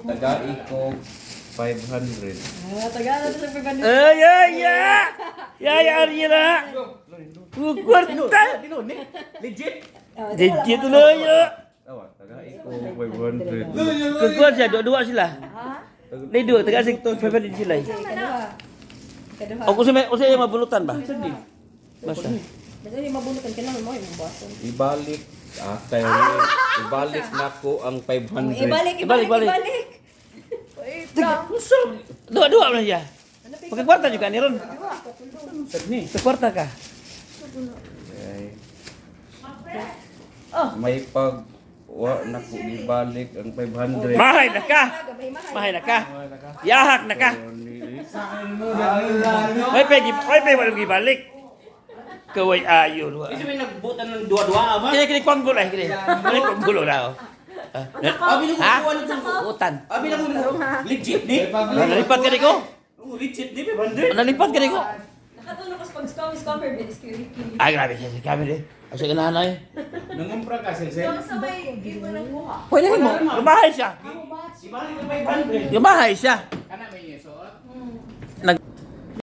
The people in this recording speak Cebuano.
Tagai ko 500. Ah, tagal na sa 500. Ay, ay, ya! Ya, ya, Ariela! Kukwarta! Legit. Legit lo ya! Tawa, tagai ko 500. Kukwarta siya, dua-dua sila. Ha? Ni dua, taga sig 500 sila eh. Kaduha. Kaduha. O kung sa may, kung sa may mabulutan ba? Basta. Basta yung mabunutan ka na, mo yung baso. Ibalik atay. Ibalik nako ang 500. Ibalik, Ibalik, ibalik, ibalik. ibalik. Dua-dua man siya. Pagkakwarta juga ni ron. Ni. Pagkwarta ka. Ay. Oh. May pag wa nako ibalik ang 500. Mahay na ka! Mahay na ka! Yahak na ka! May pegi, may pegi walang gibalik. Kaway ayon. Wa. Kasi may nagbutan ng dua-dua ba? Kini kini kwang gulo eh kini. Kini kwang gulo na oh. Ah, Abi na ko Ha? kuha ng Utan. Abi na ko legit ni. Nalipat ka ko. Oh, legit ni 500. Nalipat ka ko. Nakatulog ko sa pag-scam, scammer, bilis kayo, Ricky. Ay grabe siya si kami eh. Asa ganahan ay. Nangumpra ka sel sel. Sa may gito ng kuha. Pwede mo. Lumahay siya. Ibalik ang 500. Lumahay siya. Kana may yeso. Nag